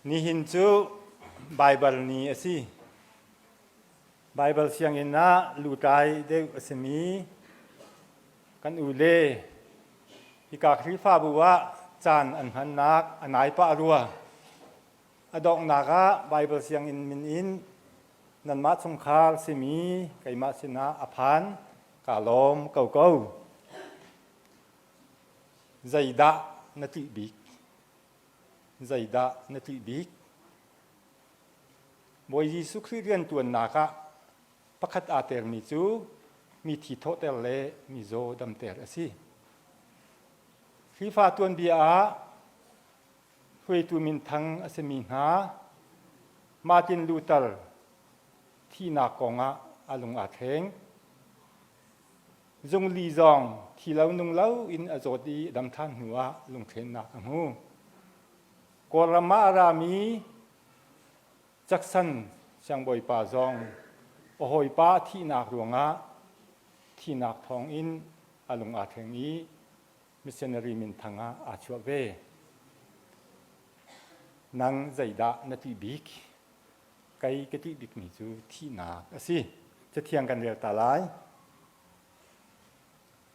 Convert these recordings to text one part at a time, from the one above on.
Nihin cu Baibal ni a si. Baibal sianginn ah lutlai deuh a simi kan u le hika Khrihfabu ah caan an hmannak a nai pah rua. A donghnak ah Baibal sianginn min in nanmah chungkhar simi keimah sinah a phan kaa lawm ko ko. Zeidah na ṭih bik? Zeidah na ṭih bik? Bawi Jesuh Khrih rianṭuannak ah pakhat aa termi cu mithi thawhter le mizaw damter a si. Khrihfa tuanbia ah hruaitu minthang a simi hna Martin Luther thihnak kongah a lung aa thleng. Zungli zong thi lo nung lo in a zawt i dam ṭhan hnu ah lungthlennak a hmu. Kawlram ah a rami Jackson siangbawipa zong a hawipa a thihnak ruangah thihnak thawngin a lung aa thleng i missionary minthang ah aa chuah ve. Nang zeidah na ṭih bik? Kei ka ṭih bikmi cu thihnak a si. Cathiang kan rel ta lai.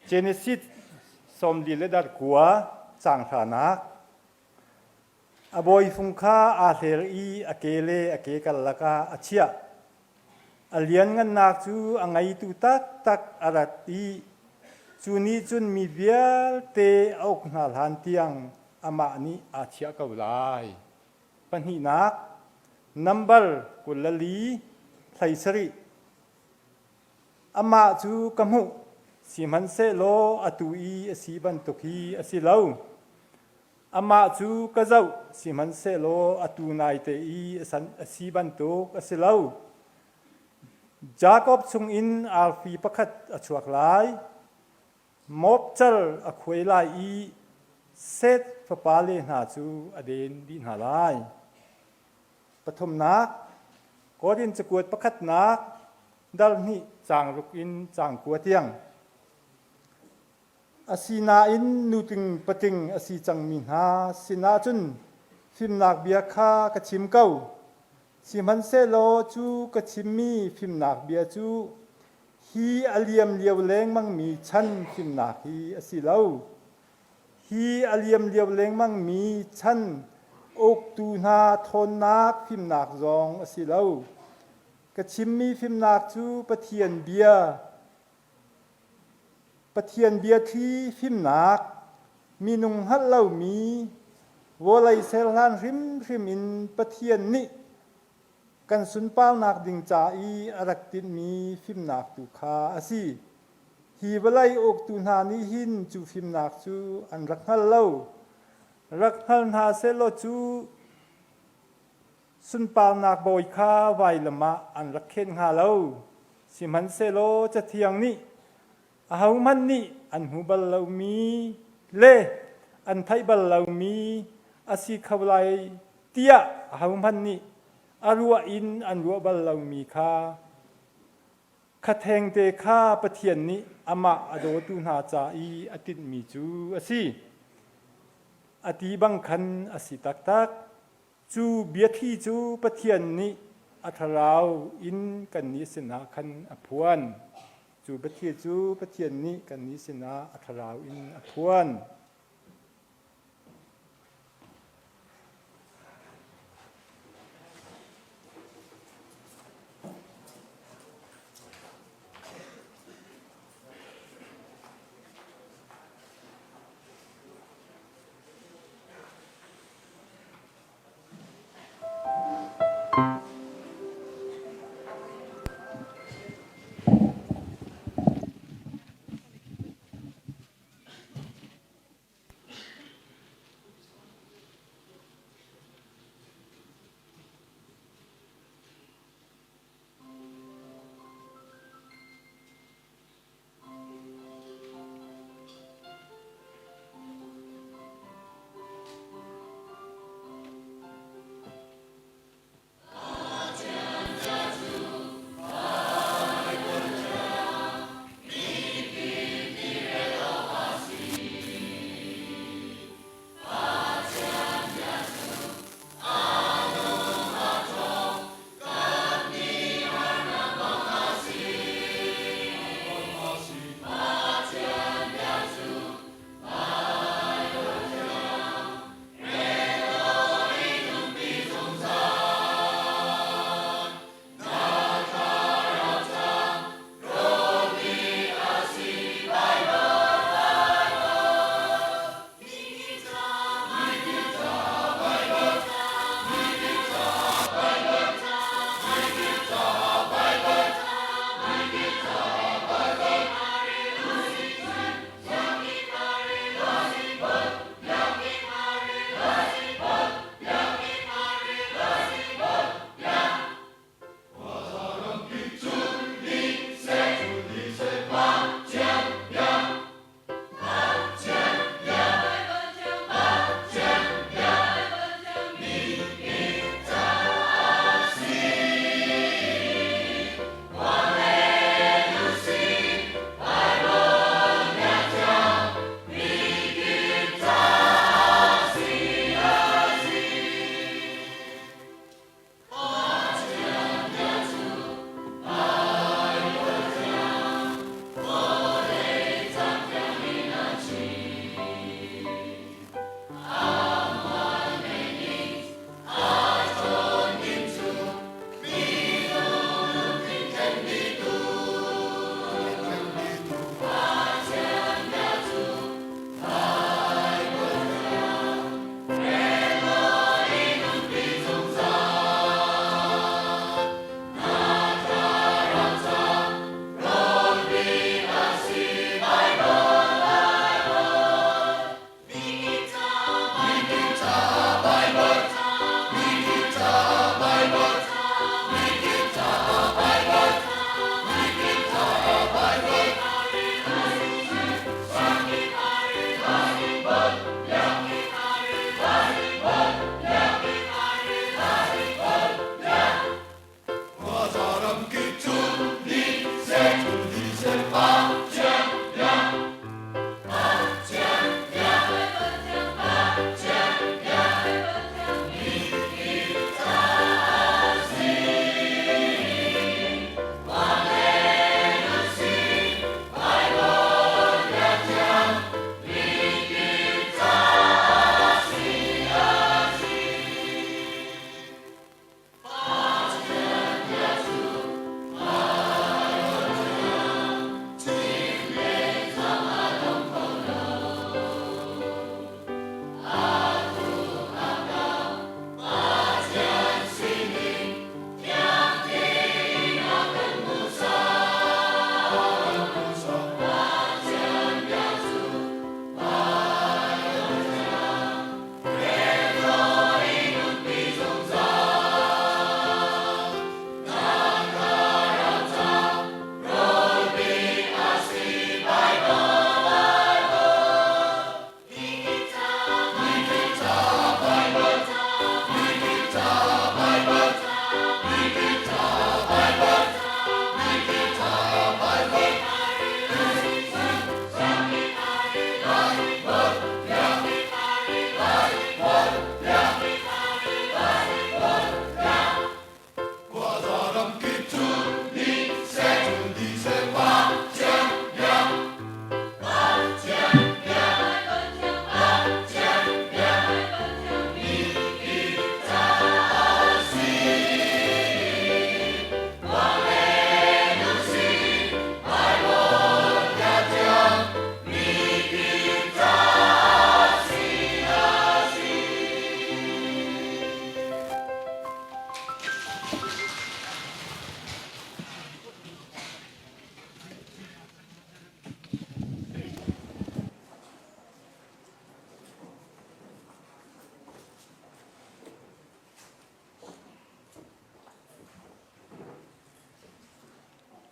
Genesis sawmli le dar kua caang hranak A bawifung kha aa hler i a ke le a ke karlak ah a chiah. A lianngannak cu a ngeitu taktak a rat i cu nih cun mi vialte a uk hna hlan tiang amah nih aa chiah ko lai. Pahnihnak, nambar 24 37. Amah cu ka hmuh, sihmanhsehlaw atu i a si bantuk hi a si lo. Amah cu ka zoh, sihmanhsehlaw atu naite i a si bantuk a si lo. Jakob chungin arfi pakhat a chuak lai, mawpcal a khuai lai i Seth fapale hna cu a den dih hna lai. Pathumnak, Korin cakuat pakhatnak dal hnih caang ruk in caang kua tiang. Asinain nutling patling a si cangmi hna sinah cun fimnak bia kha ka chim ko. Sihmanhsehlaw cu ka chimmi fimnak bia cu hi a liam lio lengmangmi chan fimnak hi a si lo. Hi a liam lio lengmangmi chan uktu hna ṭhawnnak fimnak zong a si lo. Ka chimmi fimnak cu Pathian bia, Pathian biathli fimnak, minung hngalh lomi, vawlei ser hlan hrimhrim in Pathian nih kan sunparnak ding ca i a rak tinhmi fimnak tu kha a si. Hi vawlei uktu hna nih hin cu fimnak cu an rak hngal lo. Rak hngal hna sehlaw cu sunparnak bawi kha vailam ah an rak khen hnga lo. Sihmanhsehlaw Cathiang nih ahohmanh nih an hmu bal lomi le an theih bal lomi a si kho lai tiah ahohmanh nih a ruah in an ruah bal lomi kha Kha thengte kha Pathian nih amah a dawtu hna ca i a tinhmi cu a si. A ti bang khan a si taktak. Cu biathli cu Pathian nih a thlarau in kannih sinah khan a phuan. Cu biathli cu Pathian nih kannih sinah a thlarau in a phuan.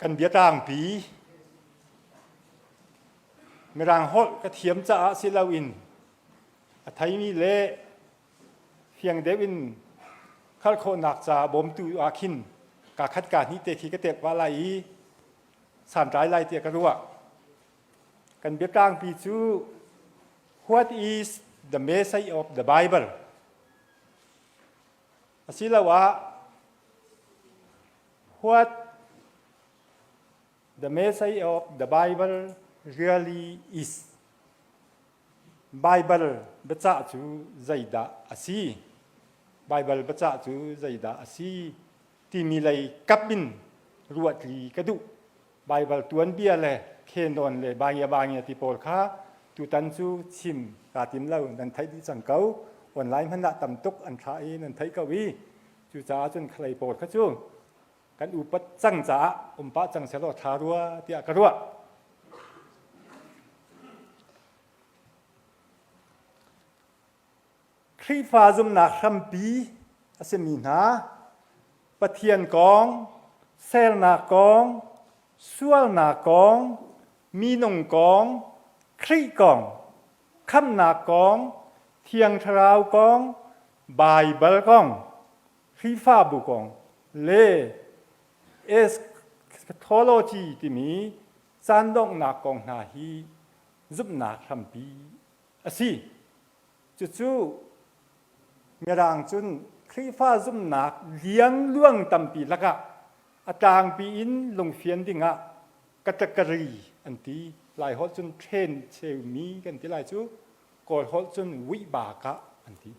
Kan biatlangpi Mirang holh ka thiam caah si loin a theimi le fiang deuh in hngalh khawhnak ca bawmtu ah khin kaa khat kaa hnih te khi ka telh pah lai i santlai lai tiah ka ruah. Kan biatlangpi cu What is the message of the Bible? Asiloah What the message of the Bible really is? Bible biacah cu zeidah a si? Bible biacah cu zeidah a si? Timi lei kap in ruahtli ka duh. Baibal tuanbia le khenawn le bangia bangia ti pawl kha tutan cu chim kaa tim lo nan theih dih cang ko online hmanh ah tam tuk an thlah i nan theih ko i cucaah cun khalei pawl kha cu kan upat cang caah um pah cang selaw tha rua tiah ka ruah. Khrihfa zumhnak hrampi a simi hna Pathian kong, sernak kong, sualnak kong, minung kong, Khrih kong, khamhnak kong, Thiang Thlarau kong, Baibal kong, Khrihfabu kong le eschatology timi caan donghnak kong hna hi zumhnak hrampi a si. Cucu Mirang cun Khrihfa zumhnak liangluang tampi lakah a tlangpi in lungfian dingah category an ti. Laiholh cun ṭhen cheumi kan ti lai cu. Kawlholh cun wihbakah an ti.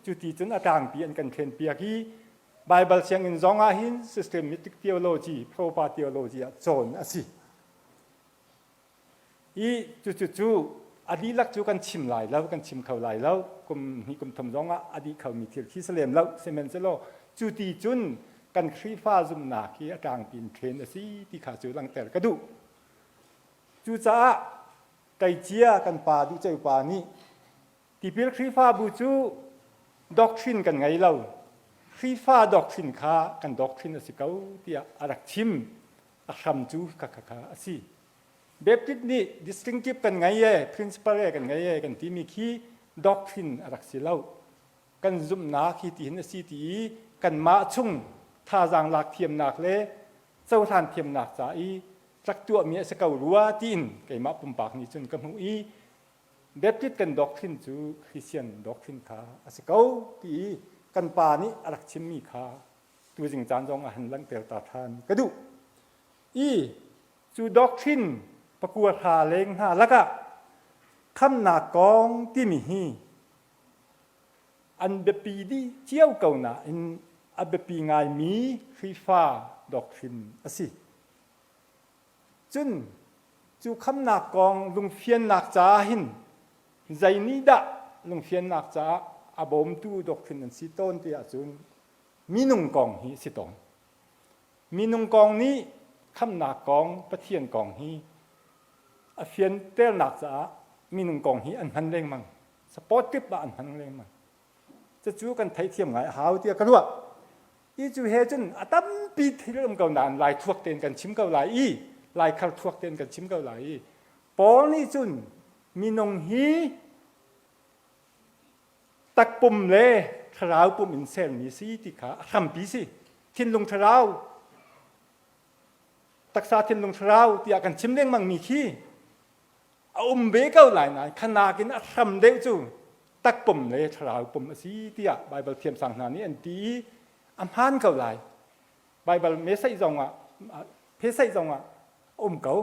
Cu ti cun a tlangpi an kan ṭhen piak i Baibal sianginn zong ah hin systematic theology, proper theology ah cawn a si. I cucu cu a dihlak cu kan chim lai lo, kan chim kho lai lo. Kum hnih kum thum zong ah a dih khomi thil khi si lem lo. Sihmanhsehlaw cu ti cun kan Khrihfa zumhnak hi a tlangpi in ṭhen a si ti kha cu langhter ka duh. Cucaah teicia kan pa Duhceu pa nih tipil Khrihfabu cu doctrine kan ngei lo. Khrihfa doctrine kha kan doctrine a si ko tiah a rak chim. A hram cu kha kha kha a si. Baptist nih distinctive kan ngei e, principle e kan ngei e kan timi khi doctrine a rak si lo. Kan zumhnak hi tihin a si ti i kanmah chung thazaang lak thiamnak le cohlan thiamnak ca i rak tuahmi a si ko rua tiin keimah pumpak nih cun ka hmuh i Baptist kan doctrine cu Christian doctrine kha a si ko ti i kan pa nih a rak chimmi kha tuzing caan zong ah han langhter ta ṭhan ka duh. I Cu doctrine pakua hla leng hna lakah khamnak kong timi hi an biapi dih cio ko nain a biapi ngaimi Khrihfa doctrine a si. Cun cu khamnak kong lungfiannak caah hin zei nih dah lungfiannak caah a bawmtu doctrine an si tawn ti ahcun minung kong hi a si tawn. Minung kong nih khamhnak kong, Pathian kong hi a fianternak caah minung kong hi an hman lengmang. Supportive ah an hman lengmang. Cucu kan theithiam ngai a hau tiah ka ruah. I cu he cun a tampi thil um ko nain lai thuak tein kan chim ko lai i lai khar thuak tein kan chim ko lai i Paul nih cun minung hi takpum le thlarau pum in sermi si ti kha a hrampi si thinlung thlarau taksa thinlung thlarau tiah kan chim lengmang mi khi a um ve ko lai nain khanak in a hram deuh cu takpum le thlarau pum a si tiah Baibal thiamsang hna nih an ti i a hmaan ko lai Baibal mesaih zong ah phesaih zong ah a um ko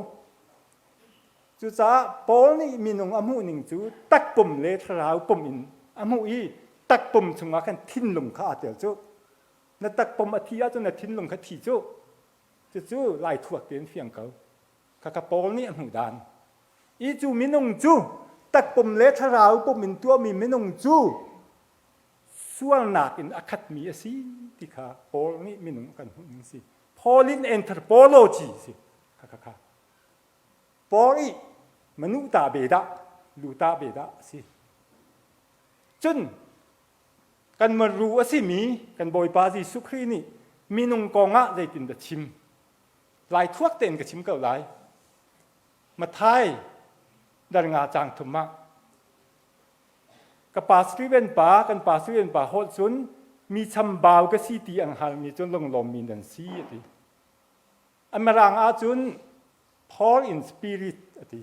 Cucaah Paul nih minung a hmuh ning cu takpum le thlarau pum in a hmuh i takpum chungah khan thinlung kha aa tel cu. Na takpum a thi ahcun na thinlung kha thi cu. Cucu lai thuak tein fiang ko. Khakha Paul nih a hmuh dan. I cu minung cu takpum le thlarau pum in tuahmi minung cu sualnak in a khatmi a si ti kha Paul nih minung a kan hmuh ning si. Pauline anthropology si. Khakha kha. Paul i manu ta be dah lu ta be dah a si. Cun kan maru a simi kan Bawipa Jesuh Khrih nih minung kong ah zeitindah chim? Lai thuak tein ka chim ko lai. Mathai dar nga cang thum ah ka pa Steven pa kan pa Steven pa holh cun mi chambau ka si ti ang halmi cun lunglawmmi nan si a ti. A mirang ahcun poor in spirit a ti.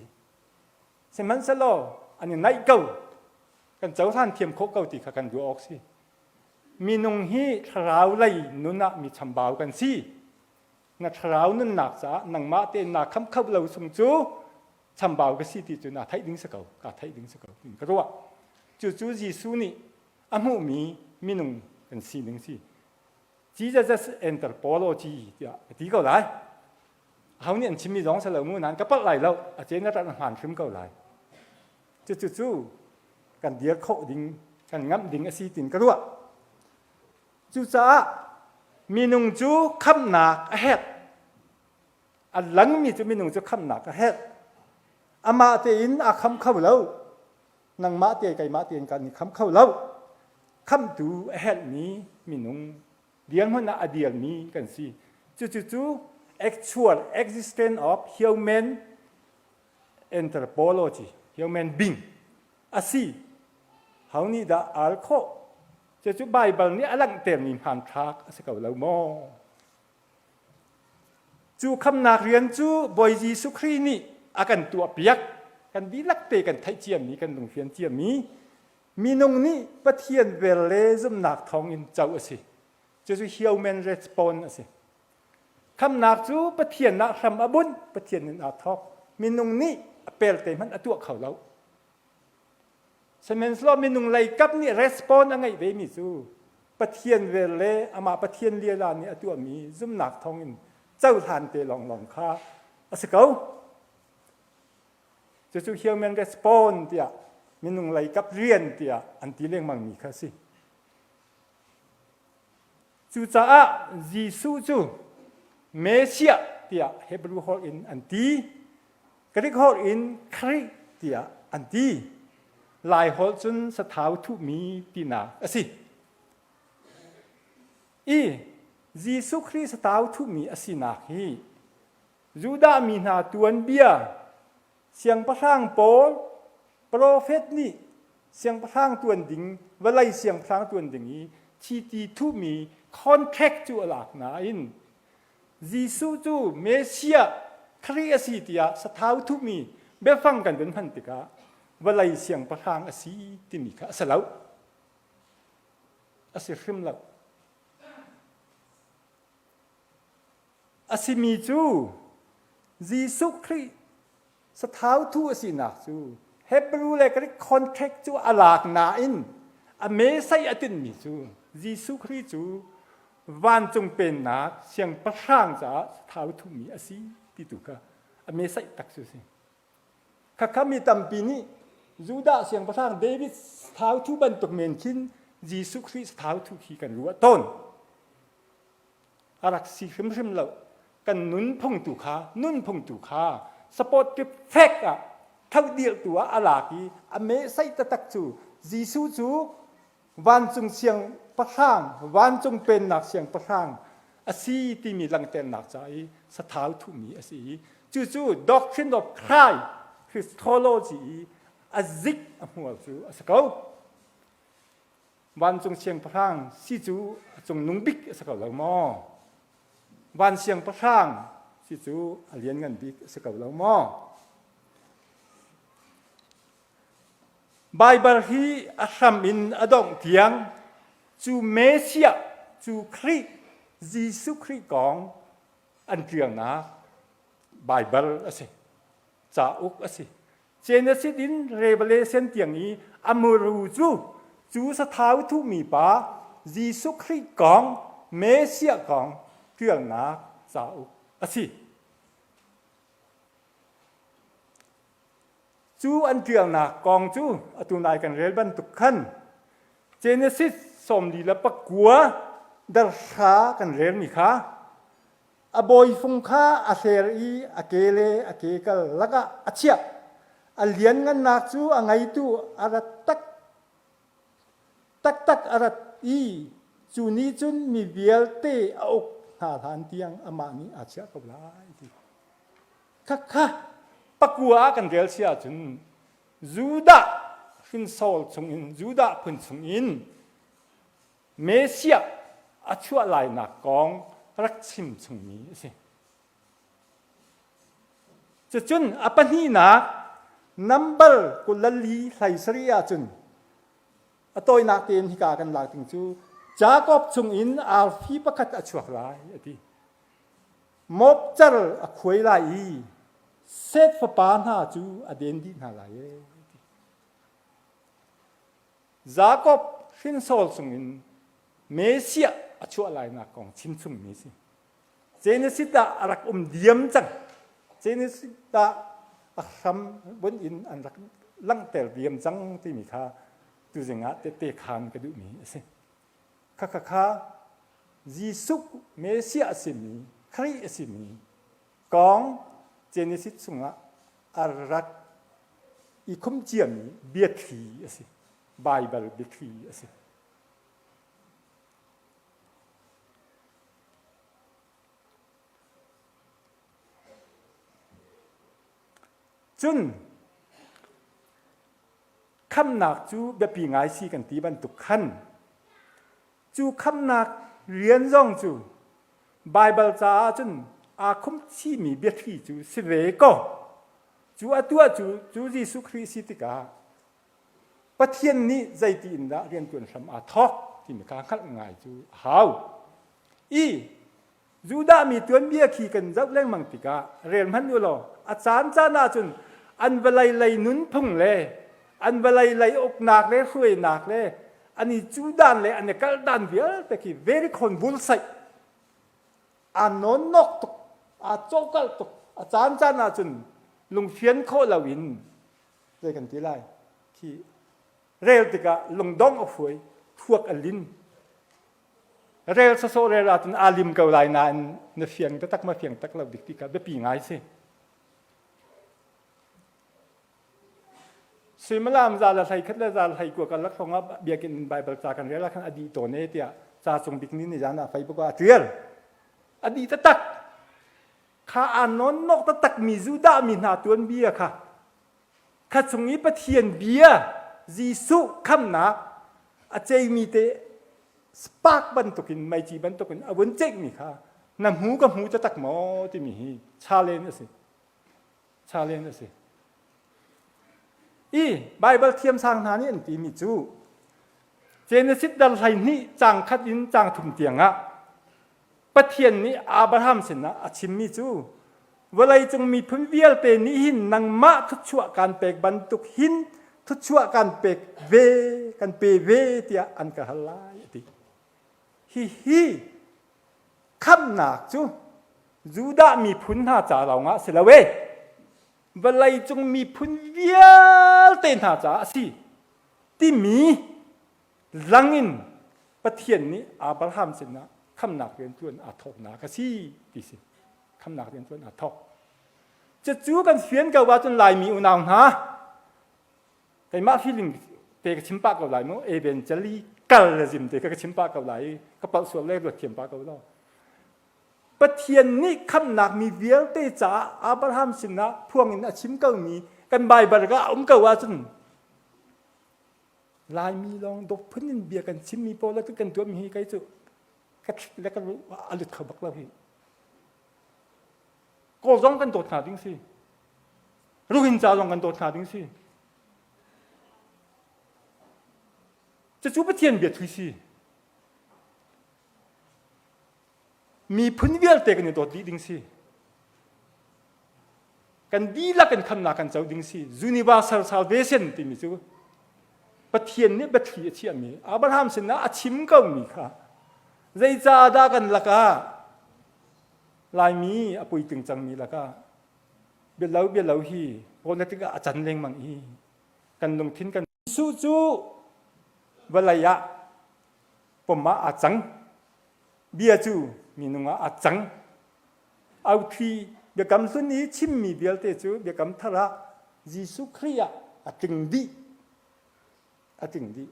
Sihmanhsehlaw an i naih ko. Kan cohlan thiam khawh ko ti kha kan ruah awk si. Minung hi thlarau lei nun ah mi chambau kan si. Na thlarau nunnak caah nangmah tein naa khamh kho lo chung cu chambau ka si ti cu naa theih ding si ko. Kaa theih ding si ko tiin ka ruah. Cucu Jesuh nih a hmuhmi minung kan sining si. Jesus anthropology tiah ka ti ko lai. Aho nih an chimmi zong si lo mu nain ka palh lai lo. A cen a rat a hmaan hrim ko lai. Cucu cu kan dir khawh ding, kan ngamh ding a si tin ka ruah. Cucaah minung cu khamhnak a herh. A langmi cu minung cu khamhnak a herh. Amah tein aa kham kho lo. Nangmah te keimah tein kan i kham kho lo. Khamhtu a herhmi minung dirhmun ah a dirmi kan si. Cucu cu actual existence of human anthropology, human being a si. Ho nih dah al khawh? Cucu Baibal nih a langhtermi hmanthlak a si ko lo maw? Cu khamnak rian cu Bawi Jesuh Khrih nih a kan tuahpiak. Kan dihlak te kan theih ciami, kan lungfian ciami minung nih Pathian vel le zumhnak thawngin co a si. Cucu human response a si. Khamnak cu Pathian ah hram a bunh, Pathian in aa thawk. Minung nih a pelte hmanh a tuah kho lo. Sihmanhsehlaw minung lei kap nih response a ngeih vemi cu Pathian vel le amah Pathian lila nih a tuahmi zumhnak thawngin cohlan te lawnglawng kha a si ko. Cucu human response tiah minung lei kap rian tiah an ti lengmangmi kha a si. Cucaah Jesuh cu Messiah tiah Hebrew holh in an ti. Greek holh in Khrih tiah an ti. Lai holh cun sathau thuhmi tinak a si. I Jesuh Khrih sathau thuhmi a sinak hi Judah mi hna tuanbia siangpahrang pawl profet nih siangpahrang tuan ding vawlei siangpahrang tuan ding i chiti thuhmi contract cu a lak nain Jesuh cu Messiah Khrih a si tiah sathau thuhmi biafang kan vun hman tikah vawlei siangpahrang a si timi kha a si lo. A si hrim lo. A simi cu Jesuh Khrih sathau thu a sinak cu Hebrew le Greek contract cu a lak nain a mesai a tinhmi cu Jesuh Khrih cu vancung pennak siangpahrang caah sathau thumi a si ti tu kha a mesai tak cu si. Khakha mi tampi nih Judah siangpahrang David sathau thu bantuk men khin Jesuh Khrih sathau thu khi kan ruah tawn. A rak si hrimhrim lo. Kan nunphung tu kha nunphung tu kha supportive fact ah thodiltu ah a lak i a mehsaih taktak cu Jesuh cu vancung siangpahrang vancung pennak siangpahrang a si timi langhternak ca i sathau thuhmi a si i cucu doctrine of Christ Christology i a zik a hmual cu a si ko. Vancung siangpahrang si cu a cungnung bik a si ko lo maw? Van siangpahrang si cu a lianngan bik a si ko lo maw? Baibal hi a hram in a dongh tiang cu Messiah cu Khrih Jesuh Khrih kong an ṭialnak Baibal a si. Cauk a si. Genesis in Revelation tiang i a muru cu cu sathau thuhmi pa Jesuh Khrih kong Messiah kong ṭialnak cauk a si. Cu an ṭialnak kong cu atu nai kan rel bantuk khan Genesis 49 darhra kan relmi kha A bawifung kha a hler i a ke le a kekal lakah a chiah. A lianngannak cu a ngeitu a rat tak taktak a rat i cu nih cun mi vialte a uk. hna hlan tiang amah nih aa chiah ko lai ti. Khakha pakua ah kan rel si ahcun Judah hrinsol chungin Judah phun chungin Messiah a chuah lainak kong rak chim chungmi a si. Cucun a pahnihnak number 24 hlei ahcun a tawinak tein hika kan lak ding cu Jakob chungin arfi pakhat a chuak lai a ti. Mawpcar a khuai lai i Seth fapa hna cu a den dih hna lai e. Jakob hrinsol chungin Messiah a chuah lainak kong chimchungmi a si. Genesis ah a rak um diam cang. Genesis ah a hram bunh in an rak langhter diam cang timi kha tuzing ah tehte khaan ka duhmi a si. Khakha kha Jesuh Messiah a simi, Khrih a simi kong Genesis chungah a rak i khum ciami biathli a si. Baibal biathli a si. Cun khamnak cu biapi ngai si kan ti bantuk khan cu khamnak rian zong cu Baibal caah cun aa khum chihmi biathli cu si ve ko. Cu a tuah cu cu Jesuh Khrih si tikah Pathian nih zeiti in dah rianṭuan hram aa thawk timi kha hngalh ngai cu a hau. I Judah mi tuanbia khi kan zoh lengmang tikah rel hmanh u law a caan caan ahcun an vawlei lei nunphung le an vawlei lei uknak le hruainak le an i cudan le an i kaldan vialte khi very convulsite aa nawnnok tuk aa cawhkalh tuk a caan caan ahcun lungfian khawh loin zei kan ti lai khi rel tikah lungdong a huai thuak a lin rel sawsawh rel ahcun aa lim ko lai nain na fiang taktak ma fiang tak lo dik ti kha biapi ngai si suimilam za le hlei khat le za le hlei kua karlak hrawng ah biakinn Bible ca kan rel ah khan a dih tawn e tiah ca cung bik ni ni zan ah Facebook ah a tial a dih taktak Kha aa nawnnok taktakmi Judah mi hna tuanbia kha kha chung i Pathian bia Jesuh khamnak a ceimi te spark bantukin meici bantukin a vun ceihmi kha na hmu ka hmu taktak maw timi hi challenge a si. Challenge a si. I Bible thiamsang hna nih an timi cu Genesis dal 12 cang khat in cang thum tiangah Pathian nih Abraham sinah a chimmi cu vawleicung miphun vialte nih hin nangmah thluachuah kan pek bantuk hin thluachuah kan pek ve kan pe ve tiah an ka hal lai a ti. Hihi khamhnak cu Judah miphun hna ca lawngah si lo e vawleicung miphun vialte hna caah a si timi langin Pathian nih Abraham sinah khamnak rian ṭuan aa thawknak a si ti si. Khamnak rian ṭuan aa thawk. Cucu kan fian ko ahcun Laimi unau hna keimah feeling te ka chim pah ko lai mu evangelicalism te ka chim pah ko lai i ka palh sual le ruat thiam pah ko lo. Pathian nih khamnak mi vialte caah Abraham sinah phuang in a chim komi kan Baibal ka a um ko ahcun Laimi lawng dawt phun in bia kan chimmi pawl le kan tuahmi hi kei cu ka thlik le ka a lut kho bak lo hi. Kawl zong kan dawt hna ding si. Rohingya zong kan dawt hna ding si. Cucu Pathian bia thui si. Miphun vialte kan i dawt dih ding si. Kan dihlak in khamnak kan co ding si. Universal salvation timi cu Pathian nih biathli a chiahmi Abraham sinah a chim komi kha zeicah dah kan lakah Laimi a puitling cangmi lakah bialo bialo hi politics ah a can lengmang i kan lungthin kan Jesuh cu vawlei ah pom ah aa cang bia cu minung ah aa cang Authli biakam hlun i chimmi vialte cu biakam thar ah Jesuh Khrih ah a tling dih. A tling dih.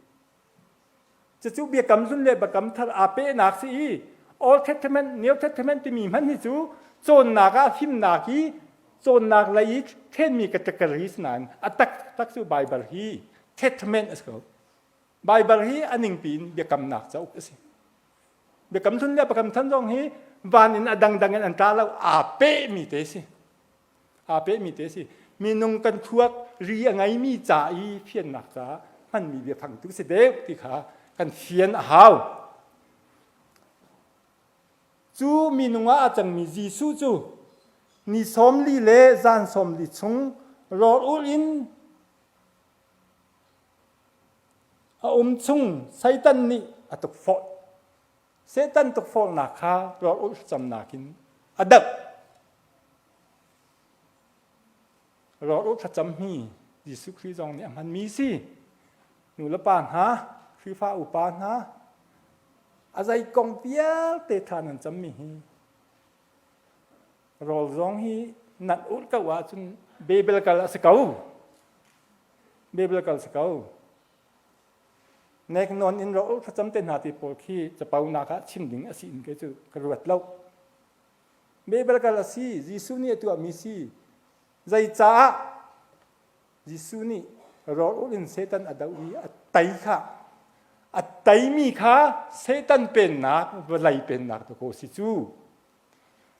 Cucu biakam hlun le biakam thar aa pehnak si i Old Testament, New Testament timi hmanh hi cu cawnnak ah fimnak i cawnnak lei i ṭhenmi category si nain a taktak cu Baibal hi Testament a si ko. Baibal hi a ningpi in biakamnak cauk a si. Biakam hlun le biakam than zong hi van in a dangdang in an tla lo aa pehmi te si. Aa pehmi te si. Minung kan thuak ri a ngeimi ca i fiannak caah hmanmi biafang tu si deuh ti kha kan fian a hau. Cu minung ah a cangmi Jesuh cu ni 40 le zan 40 chung rawl ulh in A um chung Satan nih a tukforh. Satan tukforhnak kha rawl ulh thlacamnak in a doh. Rawl ulh thlacam hi Jesuh Khrih zong nih a hmanmi si. Nu le pa hna, Khrihfa upa hna, a zei kong vialte thla nan cammi hi rawl zong hi nan ulh ko ahcun Bible kal a si ko. Biblical si ko. Nek non in ro thlacam te hna ti pawl khi capo nak ah chim ding a si in kei cu ka ruat lo. Biblical a si, Jesuh nih a tuahmi si. Zeicaah Jesuh nih rawl in Satan a doh i a tei kha a teimi kha Satan pennak vawlei pennak dakaw si cu.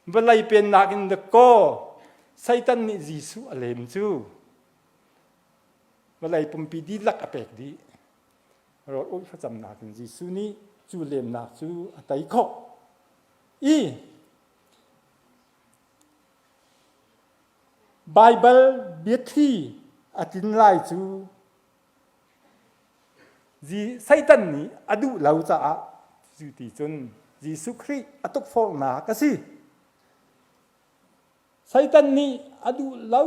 Vawlei pennak in dakaw Satan nih Jesuh a lem cu. Vawlei pumpi dihlak a pek dih. Rawl ulh thlacamnak in Jesuh nih cu lemnak cu a tei khawh. I Baibal biathli a tlin lai cu Satan nih a duh lo caah cu ti cun Jesuh Khrih a tukforhnak a si. Satan nih a duh lo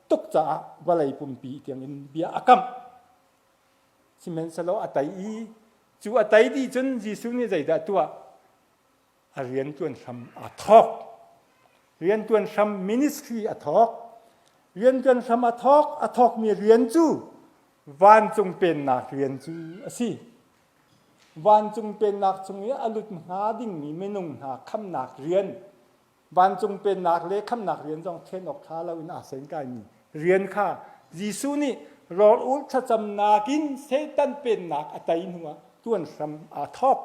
tuk caah vawlei pumpi tiangin bia a kamh. Sihmanhsehlaw a tei i cu a tei dih cun Jesuh nih zeidah a tuah? A rianṭuan hram aa thawk. Rianṭuan hram ministry a thawk. Rianṭuan hram a thawk. A thawkmi rian cu vancung pennak rian cu a si. Vancung pennak chung i a lut hnga dingmi minung hna khamnak rian Vancung Pennak le khamhnak rian zong ṭhen awk ṭha loin aa sengkaimi rian kha Jesuh nih rawl ulh thlacamnak in Satan pennak a tei hnuah ṭuan hram aa thawk.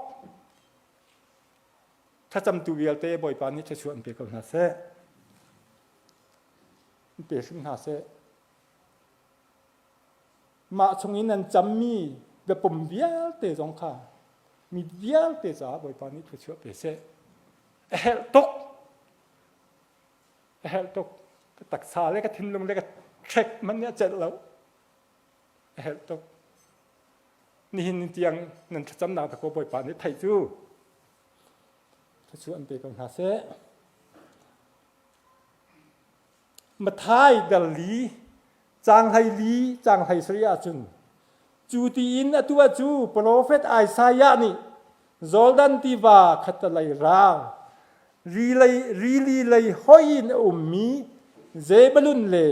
Thlacamtu vialte Bawipa nih thluachuah an pe ko hna seh. An pe hrim hna seh. Mah chung in an cammi biapum vialte zong kha mi vialte caah Bawipa nih thluachuah pe seh. A herh tuk. A herh tuk. Ka taksa le ka thinlung le ka thlek man nih a celh lo. A herh tuk. Nihin ni tiang nan thlacamnak dakaw Bawipa nih theih cu. Thluachuah an pe ko hna seh. Mathai dal li caang 14 caang 17 ahcun cu tiin a tuah cu profet Isaiah nih Jordan tiva khattalei rang rili lei hoi in a ummi Zebulun le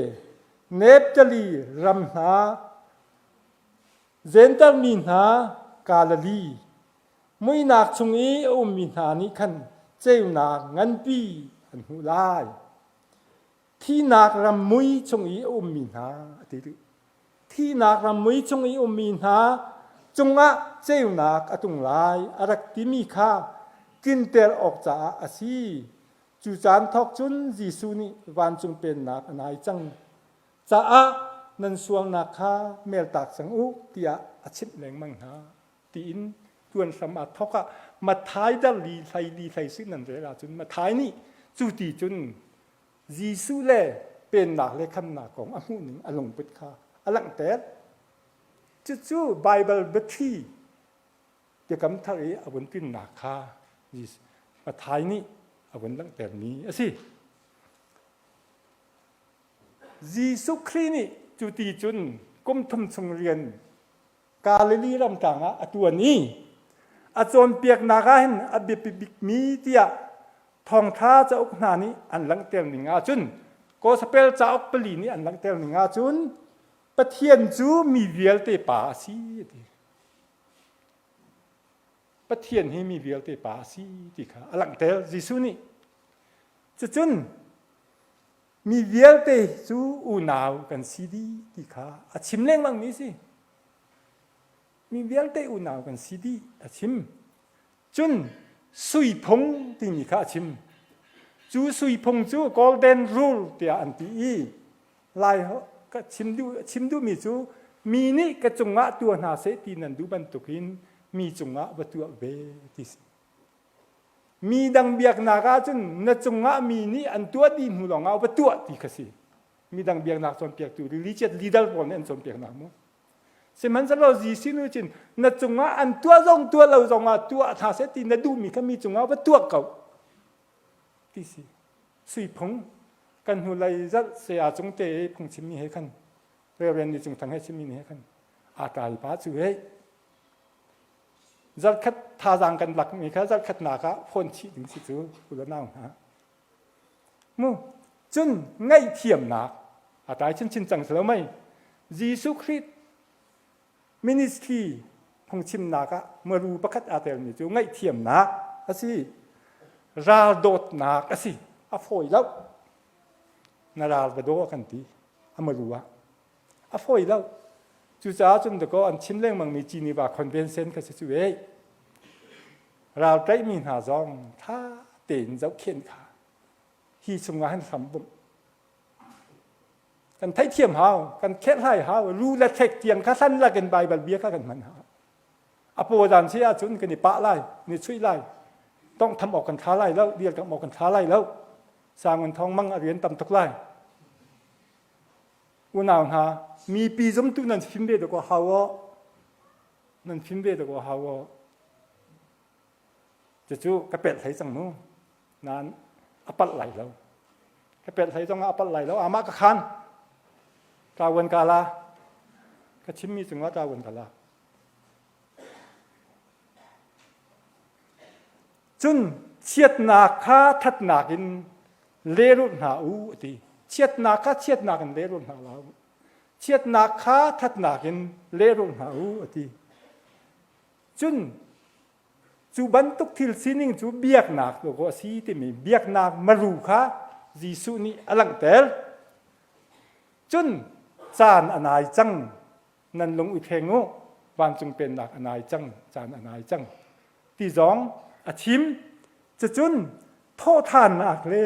Naphtali ram hna Jentail mi hna Galilee muihnak chung i a ummi hna nih khan ceunak nganpi an hmuh lai. Thihnak ram mui chung i a ummi hna a ti rih. Thihnak ram mui chung i ummi hna cungah ceunak a tung lai a rak timi kha tlinter awk caah a si. Cu caan thawk cun Jesuh nih vancung pennak a nai cang caah nan sualnak kha meltak cang u tiah a chimh lengmang hna tiin tuan hram aa thawk ah Mathai dar li hlei li hlei si nan rel ahcun Mathai nih cu ti cun Jesuh le pennak le khamnak kong a hmuhning a lungput kha a langhter. Cucu Baibal biathli biakam thar i a vun tlinnak kha Mathai nih a vun langhtermi a si. Jesuh Khrih nih cu ti cun kum thum chung rian Galilee ramtlang ah a ṭuan i a cawnpiaknak ah hin a biapi bikmi tiah thawngṭha cauk hna nih an langhter ning ahcun Gospel cauk pali nih an langhter ning ahcun Pathian cu mi vialte pa a si a ti. Pathian hi mi vialte pa a si ti kha a langhter Jesuh nih. Cucun mi vialte cu unau kan si dih ti kha a chim lengmangmi a si. Mi vialte unau kan si dih a chim. Cun sui phung timi kha a chim. Cu sui phung cu golden rule tiah an ti i Lai ka chim duh chim duhmi cu mi nih ka cungah tuah hna seh ti nan duh bantukin mi cungah va tuah ve ti si. Mi dang biaknak ahcun na cungah mi nih an tuah dih hnu lawngah va tuah ti kha si. Mi dang biaknak cawnpiaktu religious leader pawl nih an cawnpiaknak mu. Sihmanhsehlaw Jesuh nih cun na cungah an tuah zong tuah lo zongah tuah hna seh ti na duhmi kha mi cungah va tuah ko ti si. Sui phung kan hnulei zarh saya cung te i phungchimmi he khan Reverend Ni Cung Thang he chimmi he khan aa tlai pa cu hei zarkhat thazaang kan lakmi kha zarkhatnak ah phone chih ding si cu u le nau hna mu cun ngaihthiamnak a tlai chinchin cang si lo mei Jesuh Khrih ministry phungchimnak ah maru pakhat aa telmi cu ngaihthiamnak a si. Ral dawtnak a si. A fawi lo. Na ral va daw a kan ti. A maru ah. A fawi lo. Cucaah cun dakaw an chim lengmangmi Geneva Convention kha si cu ei. Ral tlaihmi hna zong tha tein zohkhenh kha hi chungah han hram bawmh Kan theihthiam hau, kan kherhhlai hau, lu le thlek tiang kha hlan lakin Baibal bia kha kan hman hau. A pawdan si ahcun kan i pah lai, kan i chuih lai, tonghtham awk kan thla lai lo, dirkamh awk kan thla lai lo. Sangun thong mang a rian tam tuk lai. Unau hna, mipi zumtu nan fim ve dawk hau aw. Nan fim ve dawk hau aw. Cucu ka pelh hlei cang mu. Nain a palh lai lo. Ka pelh hlei zongah a palh lai lo. Amah ka khan. Ṭawan ka la. Ka chimmi cungah ṭawan ka la. Cun chiatnak kha thatnak in lehrulh hna u a ti. Chiatnak kha chiatnak in lehrulh hna la u. Chiatnak kha thatnak in lehrulh hna u a ti. Cun Cu bantuk thil sining cu biaknak dawkaw a si timi biaknak maru kha Jesuh nih a langhter. Cun caan a nai cang, nan lung i thleng u, vancung pennak a nai cang, caan a nai cang ti zong a chim. Cucun thawhthannak le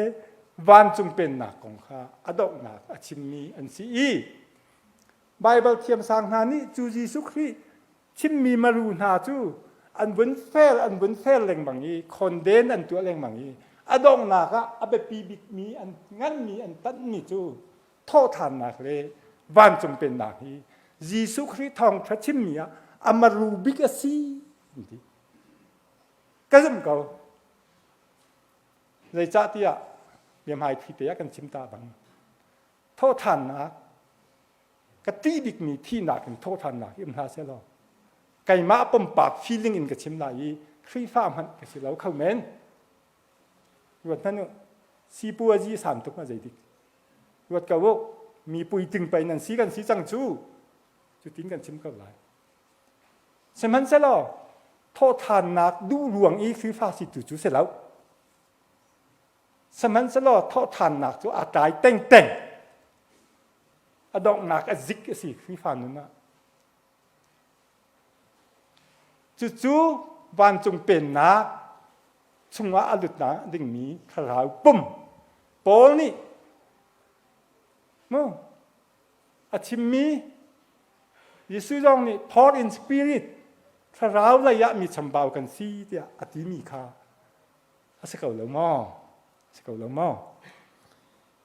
vancung pennak kong kha a donghnak a chimmi an si i Baibal thiamsang hna nih cu Jesuh Khrih chimmi maru hna cu an vun fel an vun fel lengmang i khonden an tuah lengmang i a donghnak ah a biapi bikmi an nganmi an tanhmi cu thawhthannak le vancung pennak hi Jesuh Khrih thawngṭha chimmi ah a maru bik a si an ti. Ka zumh ko. Zeicahtiah biahmai te ah kan chim ta bang thawhthannak ka ṭih bikmi thihnak in thawhṭhannak hi um hna sehlaw keimah pumpak feeling in ka chim lai i Khrihfa hmanh ka si lo kho men. Ruat hmanh u, sipuazi san tuk ma zeidik. Ruat ko u, mi puiting pei nan si kan si cang cu. Cutin kan chim ko lai. Sihmanhsehlaw thawhthannak duh ruang i Khrihfa si tu cu si lo. Sihmanhsehlaw thawhthannak cu aa tlai tengteng. A donghnak a zik a si Khrihfa nun ah. Cucu vancung pennak chungah a lut dingmi thlarau pum Paul nih mu a chimmi Jesuh zong nih poor in spirit thlarau lei ah mi chambau kan si tiah a timi kha a si ko lo maw? A si ko lo maw?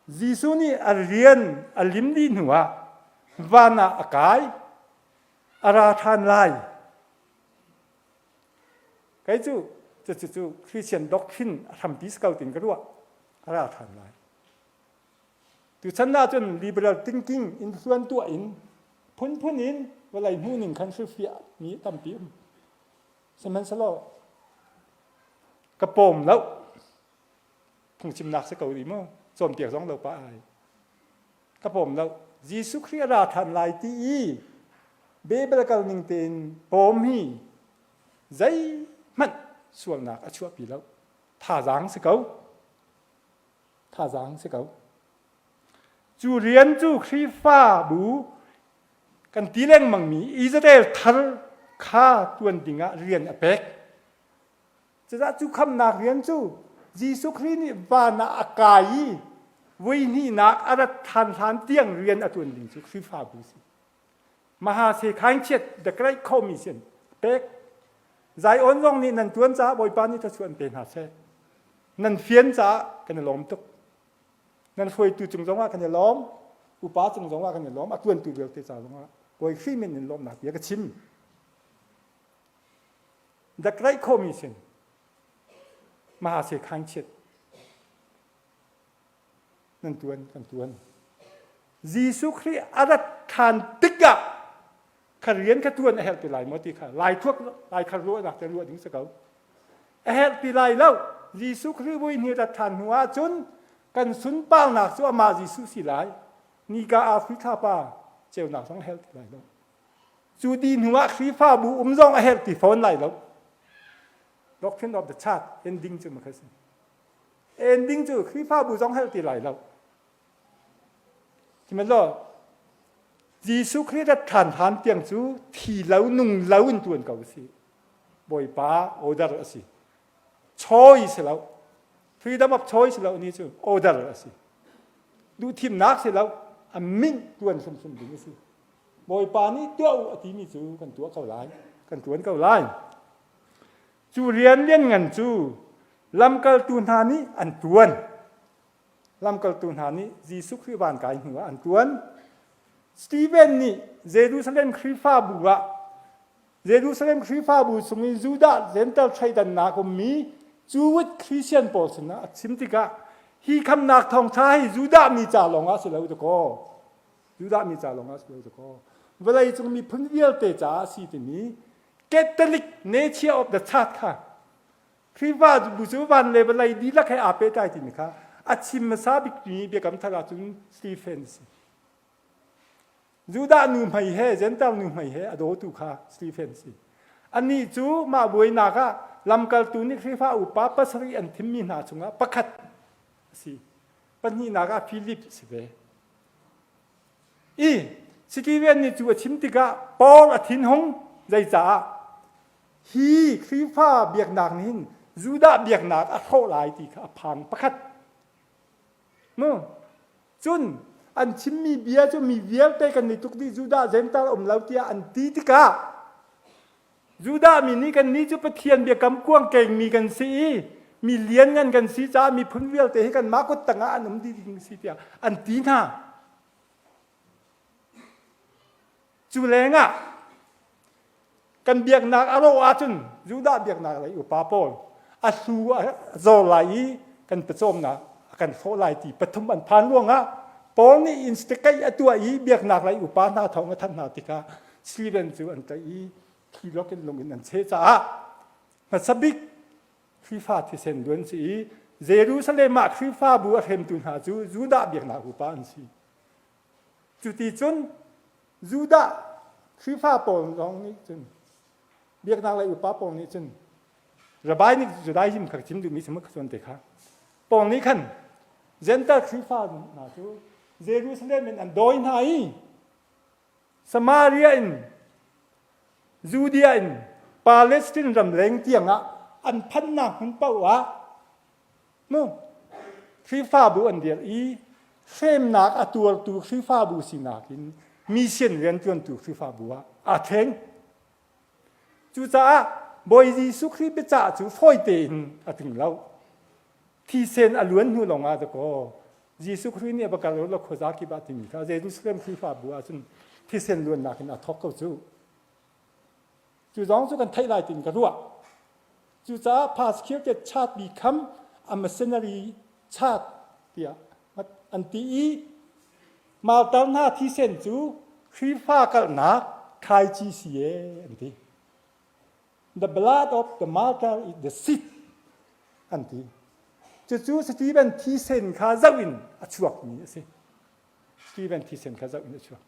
Jesuh nih a rian a lim dih hnuah van ah a kai, a ra ṭhan lai. Kei cu cucu cu Christian doctrine a hrampi si ko tin ka ruah. A ra ṭhan lai. Tuchan ah cun liberal thinking influence tuah in phunphun in vawlei hmuhning khan hrilhfiah mi tampi um. Sihmanhsehlaw ka pawm lo. Phungchimnak si ko rih mu. Cawnpiak zong lo pa ai. Ka pawm lo. Jesuh Khrih a ra ṭhan lai ti i biblical ning tein pawm hi zei. hmanh sualnak a chuahpi lo. Thazaang si ko. Thazaang si ko. Cu rian cu Khrihfabu kan ti lengmangmi Israel thar kha tuan dingah rian a pek. Cucaah cu khamnak rian cu Jesuh Khrih nih van ah a kai i voi hnihnak a rat than hlan tiang rian a tuan ding cu Khrihfabu si. Maha Se Khaing Chiat The Great Commission pek. Zion zong nih nan tuan caah Bawipa nih thluachuah an pe hna seh. Nan fian caah kan i lawm tuk. Nan hruaitu cung zongah kan i lawm. Upa cung zongah kan i lawm. A tuantu vialte ca zongah Bawi Khrih min in lawmnak bia ka chim. The Great Commission Maha Se Khaing Chiat nan tuan kan tuan Jesuh Khrih a rat ṭhan tikah kha rian kha tuan a herh ti lai maw ti kha lai thuak lai kha ruahnak te ruah ding si ko a herh ti lai lo Jesuh Khrih vui ni rat ṭhan hnu ahcun kan sunparnak cu amah Jesuh si lai nika Africa pa ceunak zong a herh ti lai lo cu di hnu ah Khrihfabu um zong a herh ti fawn lai lo doctrine of the church ending cu ma kha si Ending cu Khrihfabu zong helh ti lai lo. Sihmanhsehlaw Jesuh Khrih rat ṭhan hlan tiang cu thi lo nung lo in ṭuan ko si. Bawipa order a si. Choice si lo. Freedom of choice lo ni cu order a si. Duhthimnak si lo. A min ṭuan hrimhrim ding a si. Bawipa nih tuah u a timi cu kan tuah ko lai. Kan ṭuan ko lai. Cu rian lianngan cu lamkaltu hna nih an ṭuan. Lamkaltu hna nih Jesuh Khrih van kai hnuah an ṭuan. Stephen nih Jerusalem Khrihfabu ah Jerusalem Khrihfabu chung i Judah Gentile thleidannak ummi Jewish Christian pawl sinah a chim tikah hi khamnak thawngṭha hi Judah mi ca lawngah si lo dakaw. Judah mi ca lawngah si lo dakaw. Vawleicung miphun vialte caah a si timi Catholic nature of the church kha Khrihfabu cu van le vawlei dihlak he aa pehtlai timi kha a chim hmasa bikmi biakam thar ahcun Stephen a si. Judah nu hmei he Gentile nu hmei he a dawtu kha Stephen a si. Anih cu mah buainak ah lamkaltu nih Khrihfa upa pasarih an thimmi hna chungah pakhat a si. Pahnihnak ah Philip a si ve. I Stephen nih cu a chim tikah Paul a thinhung zeicaah hi Khrihfa biaknak nih hin Judah biaknak a hrawh lai ti kha a phang pakhat. Mu cun an chimmi bia cu mi vialte kan i tuk dih Judah Gentile um lo tiah an ti tikah Judah mi nih kannih cu Pathian biakam kuang kengmi kan si i mi lianngan kan si caah miphun vialte hi kanmah kut tangah an um dih ding si tiah an ti hna. Cu lengah kan biaknak a rawh ahcun Judah biaknak lei upa pawl a hlu a zor lai i kan pawcawmnak a kan hrawh lai ti pathum an phan ruangah Paul nih instigate a tuah i biaknak lei upa hna thawng a thanh hna tikah Stephen cu an tlaih i thi lok in lung in an cheh caah hmasa bik Khrihfa thisen luan si i Jerusalem ah Khrihfabu a hremtu hna cu Judah biaknak upa an si. Cuti cun Judah Khrihfa pawl zong nih cun biaknak lei upa pawl nih cun Rabbi nih Judaism kha chim duhmi si kha te kha Paul nih khan Gentile Khrihfa hna cu Jerusalem in an dawi hna i Samaria in Judea in Palestine ram leng tiangah an phannak hmun paoh ah mu Khrihfabu an dirh i hremnak a tuartu Khrihfabu sinak in mission rianṭuantu Khrihfabu ah aa thleng. Cucaah Bawi Jesuh Khrih biacah cu fawi tein a tling lo. Thisen a luan hnu lawngah dakaw Jesuh Khrih nih a va kal lo khuaza kip ah timi kha Jerusalem Khrihfabu ah cun thisen luannak in a thawk ko cu. Cu zong cu kan theih lai tiin ka ruah. Cucaah persecuted church become a missionary church tiah an ti i Martar hna thisen cu Khrihfa kalhnak thlaici si ee an ti. The blood of the martyr is the seed an ti. Cucu Stephen thisen kha zoh in a chuakmi a si. Stephen thisen kha zoh in a chuak.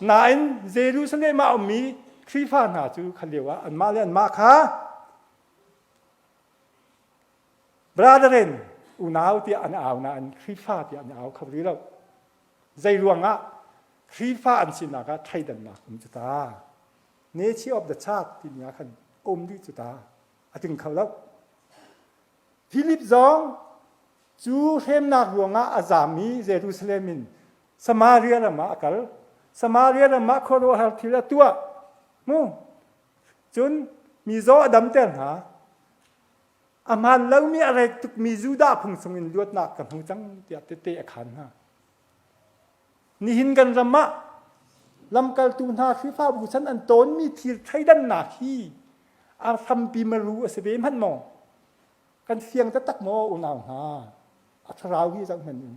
Nain Jerusalem ah a ummi Khrihfa hna cu kha lio ah anmah le anmah kha brethren unau tiah an au nain Khrihfa tiah an au kho rih lo. Zei ruangah Khrihfa an sinak ah thleidannak um cu ta. Nature of the church timi ah khan um dih cu ta. A ting kho lo. Philip zong cu hremnak ruangah a zaam i Jerusalem in Samaria ram ah a kal. Samaria ram ah khuaruahhar thil a tuah. Mu. Cun mizaw a damter hna. A hmaan lomi a rek tukmi Judah phung chungin luatnak ka hmu cang tiah tete a khaan hna. Nihin kan ram ah lamkaltu hna Khrihfabu chan an tawnmi thil thleidannak hi a hrampi maru a si ve hmanh maw? Kan fiang taktak maw unau hna? A thlarau hi zoh hmanh in.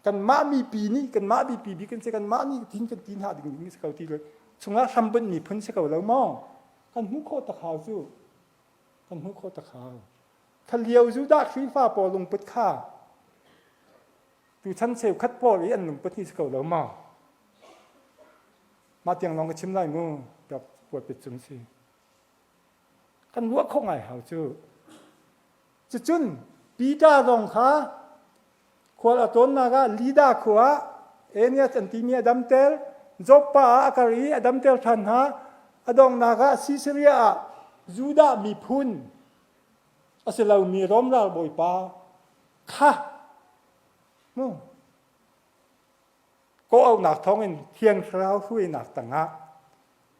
Kanmah mipi nih kanmah mipi bik kan si kanmah nih tin kan ti hna ding ding si ko ti lo chungah hrambunh miphun si ko lo maw? Kan hmuh khawh tak hau cu. Kan hmuh khawh tak hau. Thalio Judah Khrihfa pawl lungput kha tuchan cheukhat pawl i an lungput hi si ko lo maw? Mah tiang lawng ka chim lai mu, rak puat cung si. Kan ruah khawh ngai hau cu. Cucun Peter zong kha khual a tlawnnak ah Lida khua ah Aeneas an timi a damter, Joppa ah a kal i a damter ṭhan hna. A donghnak ah Caesarea ah Judah miphun a si lomi Rom ralbawipa kha mu kawhauhnak thawngin Thiang Thlarau hruainak tangah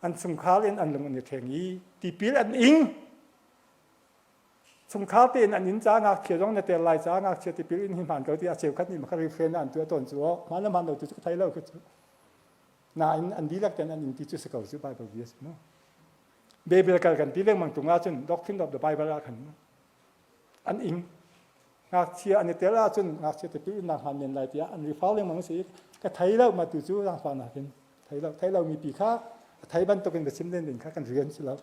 an chungkhar in an lung an i thleng i tipil an ing. Chungkhar tein an inn caah ngakchia zong na tel lai caah ngakchia tipil in hi hmaan ko tiah cheukhat nih makha refrain an tuah tawn cu hmaan le hmaan lo tu cu ka thei lo cu. Nain an dihlak ten an ing ti cu si ko cu Bible bia si mu. Bible kal kan ti lengmang tung ahcun doctrine of the Bible ah khan an ing. Ngakchia an i tel ahcun ngakchia tipil innak hmaan men lai tiah an refer lengmang si ka thei lo ma tu cu zaangfahnak in thei lo thei lo mi pi kha a thei bantukin va chim len ding kha kan rian si lo.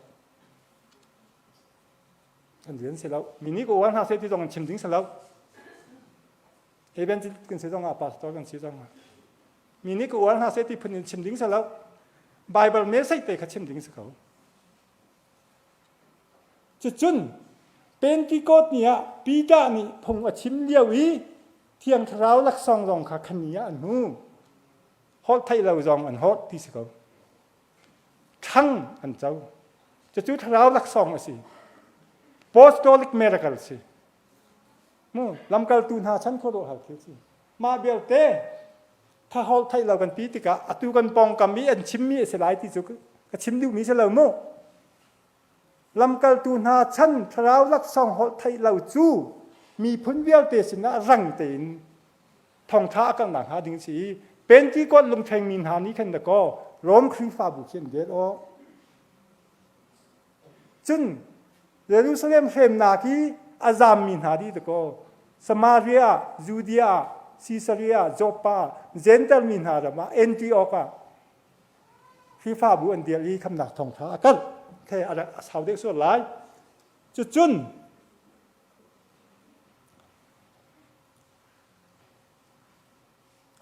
Kan rian si lo. Mi nih ka uar hna seh ti zong an chim ding si lo. Evangelist kan si zong ah pastor kan si zong ah mi nih ka uar hna seh ti phun in chim ding si lo. Bible message te kha chim ding si ko. Cucun Pentecost ni ah Peter nih phung a chim lio i Thiang Thlarau laksawng zong kha khani ah an hmu. Holh theih lo zong an holh ti si ko. Thang an co. Cucu Thlarau laksawng a si. Apostolic miracle a si. Mu lamkaltu hna chan khuaruahhar thil si. Mah belte kha holh theih lo kan ti tikah atu kan pawngkam i an chimmi a si lai ti cu ka chim duhmi si lo mu. Lamkaltu hna chan thlarau laksawng holh theih lo cu miphun vialte sinah rang tein thawngṭha a kalnak hnga ding si i Pentecost lungthlengmi hna nih khan dakaw Rom Khrihfabu khi an det aw. Cun Jerusalem hremnak i a zammi hna dih dakaw Samaria, Judea, Caesarea, Joppa, Jentail mi hna ram ah Antioch ah Khrihfabu an dirh i khamnak thawngṭha a karh. The a sau deuh sual lai. Cucun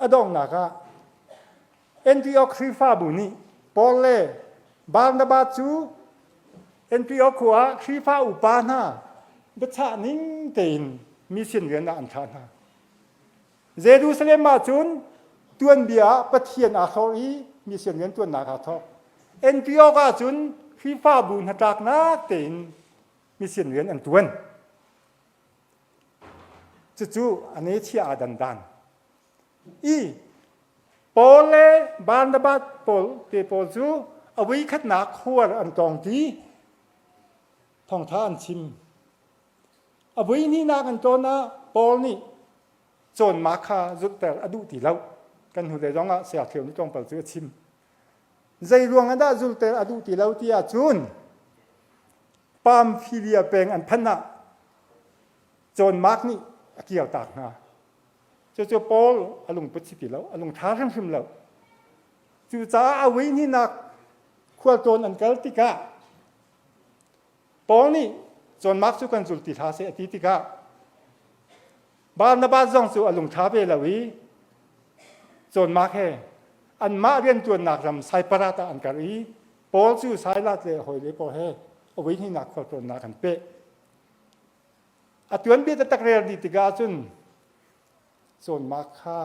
A donghnak ah Antioch Khrihfabu nih Paul le Barnabas cu Antioch khua ah Khrihfa upa hna biachah ning tein mission rian ah an thlah hna. Jerusalem ah cun tuanbia ah Pathian aa hlorh i mission rian tuannak aa thawk. Antioch ah cun Khrihfabu hnatlaknak tein mission rian an tuan. Cucu a nechia aa dandan. I Paul le Barnabas pawl te pawl cu a voikhatnak khual an tawng ti thawngtha an chim. A voihnihnak an tawn ah Paul nih cawnma kha zulhter a duh ti lo. Kan hnulei zong ah Saya Thio nih tlawmpal cu a chim. Zei ruang ah dah zulhter a duh ti lo ti ahcun Pamphylia peng an phanh ah John Mark nih a kirtak hna. Cucu Paul a lungput si ti lo, a lungṭha hrimhrim lo. Cucaah a voihnihnak khualtlawn an kal tikah Paul nih John Mark cu kan zul ti hlah seh a ti tikah Barnabas zong cu a lungṭha ve lo i John Mark he anmah rianṭuannak ram Saiparat ah an kal i. Paul cu Silas le hawile pawl he a voihnihnak khualtlawnnak an peh. A tuanbia taktak rel dih tikah cun cawnmak kha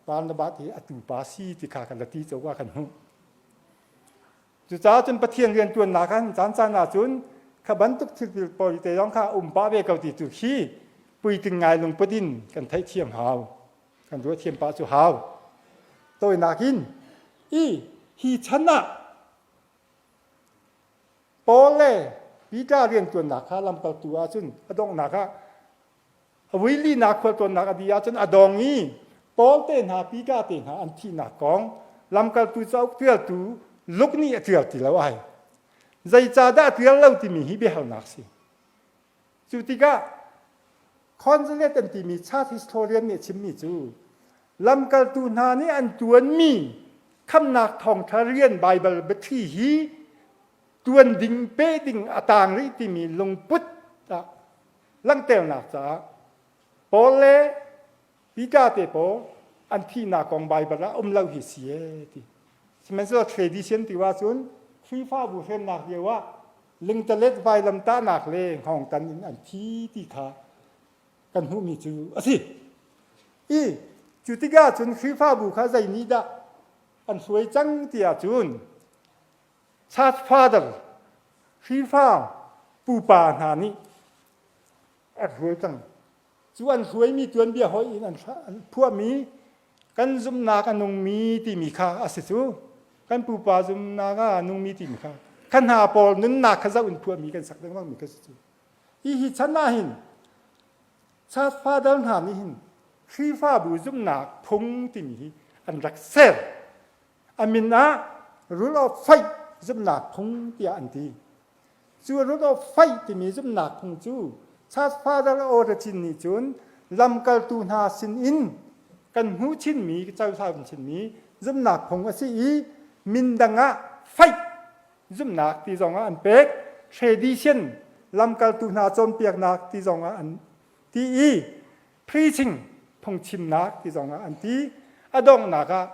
Barnabas hi a tupa si ti kha kan la ti cawk ah kan hmuh. Cucaah cun Pathian rianṭuannak ah caan caan ahcun kha bantuk thil pawl te zong kha um pah ve ko ti tu khi puitling ngai lungput in kan theihthiam hau. Kan ruah thiam pah cu hau. Tawinak in i hi chan ah Paul le Peter rianṭuannak kha lamkaltu ahcun a donghnak ah A vuilinak khualtlawnnak a dih ahcun a dong i Paul te hna, Peter te hna an thihnak kong lamkaltu cauk ṭialtu Luke nih a ṭial ti lo ai. Zeicahdah a ṭial lo timi hi biahalnak si. Cu tikah Consulate an timi church historian nih a chimmi cu lamkaltu hna nih an ṭuanmi khamnak thawngṭha rian Baibal biathli hi ṭuan ding pe ding a taang rih timi lungput ah langhternak caah Paul le Peter te pawl an thihnak kong Baibal ah um lo hi si ee ti. Sihmanhsehlaw tradition ti ahcun Khrihfabu hremnak lio ah lingtalet vailamtahnak le hngawngtan in an thi ti kha kan hmuhmi cu a si. I cu tikah cun Khrihfabu kha zei nih dah an hruai cang ti ahcun Church Father Khrihfa pupa hna nih an hruai cang. Cu an hruaimi tuanbia hoih in an phuahmi kan zumhnak a nungmi timi kha a si cu. Kan pupa zumhnak a nungmi timi kha kha hna pawl nunnak kha zoh in phuahmi kan sak lengmangmi kha si cu. Hi hi chan ah hin Church Father hna nih hin Khrihfabu zumhnak phung timi hi an rak ser. A min ah rule of faith zumhnak phung tiah an ti. Cu rule of faith timi zumhnak phung cu Church Father Origin nih cun lamkaltu hna sin in kan hmuh chinmi cohlan chinmi zumhnak phung a si i min dang ah faith zumhnak ti zong ah an pek tradition lamkaltu hna cawnpiaknak ti zong ah an ti i preaching phungchimnak ti zong ah an ti a donghnak ah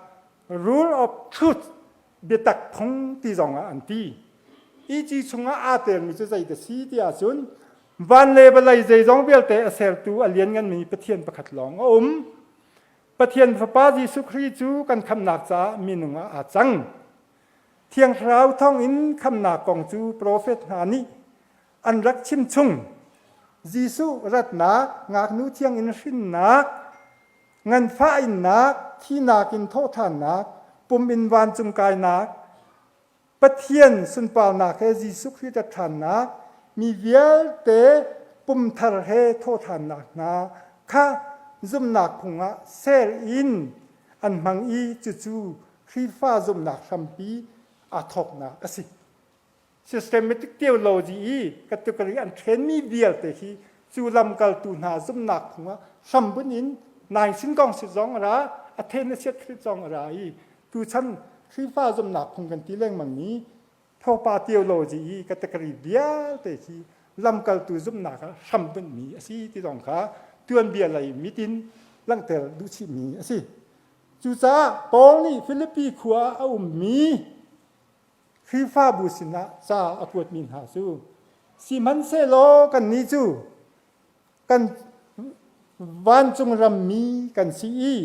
rule of truth biatak phung ti zong ah an ti EG chungah aa telmi cu zei dah si ti ahcun van le vawlei zeizong vialte a sertu a liannganmi Pathian pakhat lawng a um Pathian Fapa Jesuh Khrih cu kan khamhnak caah minung ah aa cang Thiang Thlarau thawngin khamhnak kong cu profet hna nih an rak chim chung. Jesuh ratnak, ngaknu thiangin hrinnak, nganfah innak, thinak in thawhṭhannak, pum in vancung kainak, Pathian sunparnak he Jesuh Khrih rat ṭhannak, mi vialte pum thar he thawhṭhannak hna kha zumhnak phung ah ser in an hmang i cucu Khrihfa zumhnak hrampi aa thawknak a si. Systematic theology i category an ṭhenmi vialte hi cu lamkaltu hna zumhnak phung ah hrambunh in Nicene Council zong a ra, Athanasius Creed zong a ra i tuchan Khrihfa zumhnak phung kan ti lengmangmi Thopa theology i category vialte khi lamkaltu zumhnak ah hrambunhmi a si ti zong kha tuanbia lei mit in langhter duh chihmi a si. Cucaah Paul nih Filipi khua ah a ummi Khrihfabu sinah ca a kuatmi hna cu sihmanhsehlaw kannih cu kan vancung rammi kan si i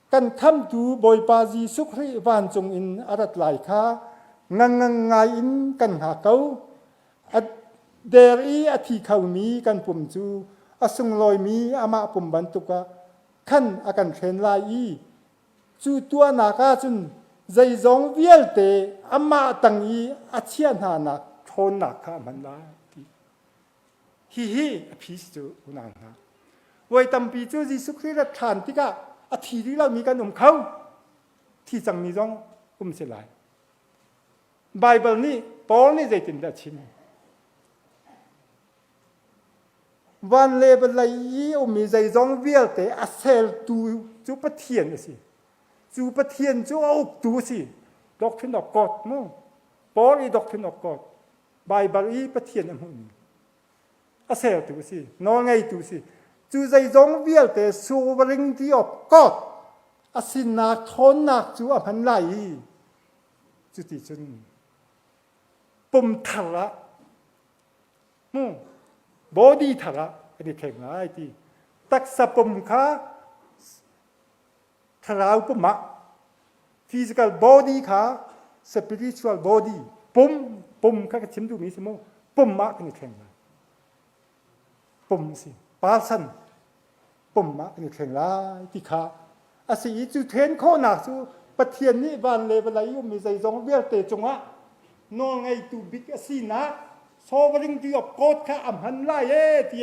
kan khamhtu Bawipa Jesuh Khrih vancung in a rat lai kha ngangngang ngai in kan hngak ko. A der i a thi khomi kan pum cu a sunglawimi amah pum bantuk ah khan a kan hren lai i Cu tuahnak ahcun zeizong vialte amah tang i a chiah hnanak ṭhawnnak kha a hman lai ti. Hihi a phi si cu unau hna. Voi tampi cu Jesuh Khrih rat ṭhan tikah a thi rih lomi kan um kho. Thi cangmi zong um si lai. Baibal nih Paul nih zeitindah a chim? Van le vawlei i ummi zeizong vialte a sertu cu Pathian a si. Cu Pathian cu a uktu a si. Doctrine of God mu. Paul i Doctrine of God. Baibal i Pathian a hmuhmi. A sertu a si. Nawlngeitu a si. Cu zeizong vialte sovereignty of God a sinak ṭhawnnak cu a hman lai i cuti cun. Pum thar ah mu body thar ah kan i thleng lai ti. Taksa pum kha thlarau pum ah physical body kha spiritual body pum pum kha ka chim duhmi si mu pum ah kan i thleng lai. Pum si person pum ah kan i thleng lai ti kha a si i cu then khawhnak cu Pathian nih van le vawlei ummi zeizong vialte cungah nawlngeitu bik a sinak sovereignty of God kha a hman lai e ti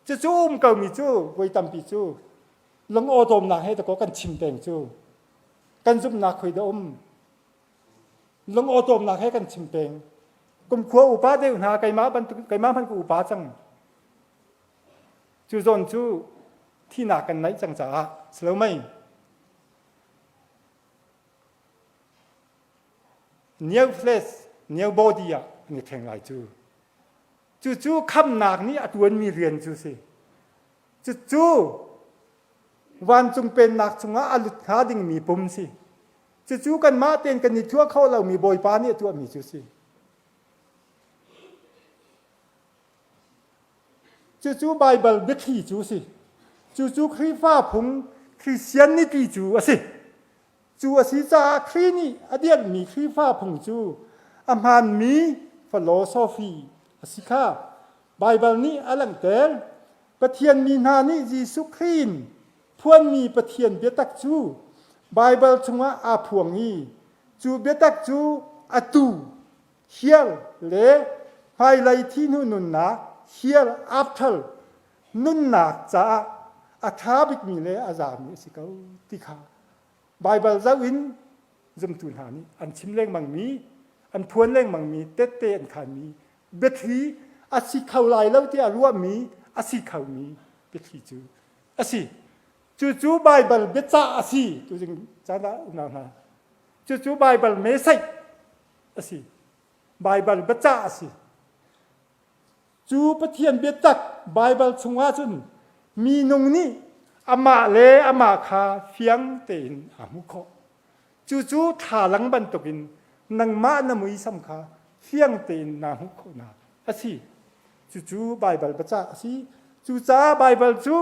cucu um komi cu voi tampi cu lungawdawmnak he dakaw kan chim peng cu kan zumhnak khoi dah um lungawdawmnak he kan chim peng kumkhua upa deuh hna keimah bantuk keimah hmanh ka upa cang Cu zawn cu thihnak kan naih cang caah si lo mei? New flesh, new body ah an i thleng lai cu. Cucu khamnak nih a tuanmi rian cu si. Cucu vancung pennak chungah a lut hnga dingmi pum si. Cucu kanmah tein kan i thuah kho lomi Bawipa nih a tuahmi cu si. Cucu Baibal biathli cu a si. Cucu Khrihfa phung Christianity cu a si. Cu a si caah Khrih nih a dirhmi Khrihfa phung cu a hmaanmi philosophy a si kha Baibal nih a langhter. Pathian mi hna nih Jesuh Khrih in phuanmi Pathian biatak cu Baibal chungah aa phuang i cu biatak cu atu here le hmailei thihnu nunnak here after nunnak caah a ṭha bikmi le a zami a si ko ti kha Baibal zoh in zumtu hna nih an chim lengmangmi an phuan lengmangmi tette an khanmi biathli a si kho lai lo tiah ruahmi a si khomi biathli cu a si. Cucu Baibal biacah a si tuzing caan ah unau hna. Cucu Baibal message a si. Baibal biacah a si. Cu Pathian biatak Baibal chungah cun minung nih amah le amah kha fiang tein aa hmuh khawh. Cucu thlalang bantukin nangmah na muisam kha fiang tein naa hmuh khawhnak a si. Cucu Baibal biacah a si. Cucaah Baibal cu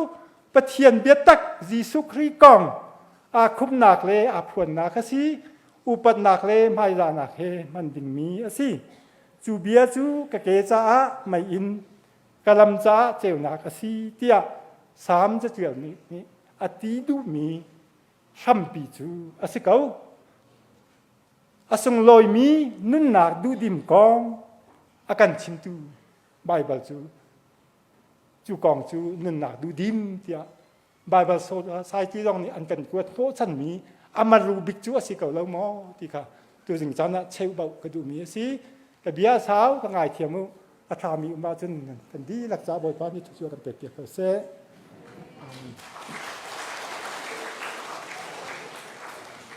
Pathian biatak Jesuh Khrih kong aa khupnak le aa phuannak a si. Upatnak le hmaizahnak he hman dingmi a si. Cu bia cu ka ke caah meiinn, ka lam caah ceunak a si tiah Salm caṭial nih nih a ti duhmi hrampi cu a si ko. A sunglawimi nunnak duhdim kong a kan chimtu Baibal cu cu kong cu nunnak duhdim tiah Baibal Society zong nih an kan kuat hnawhchanmi amaru bik cu a si ko lo maw ti kha tuzing caan ah cheubauh ka duhmi a si. Ka bia sau ka ngaithiam u. A ṭhami um ahcun kan dihlak ca Bawipa nih thucu kan pek piak ko seh. Amen.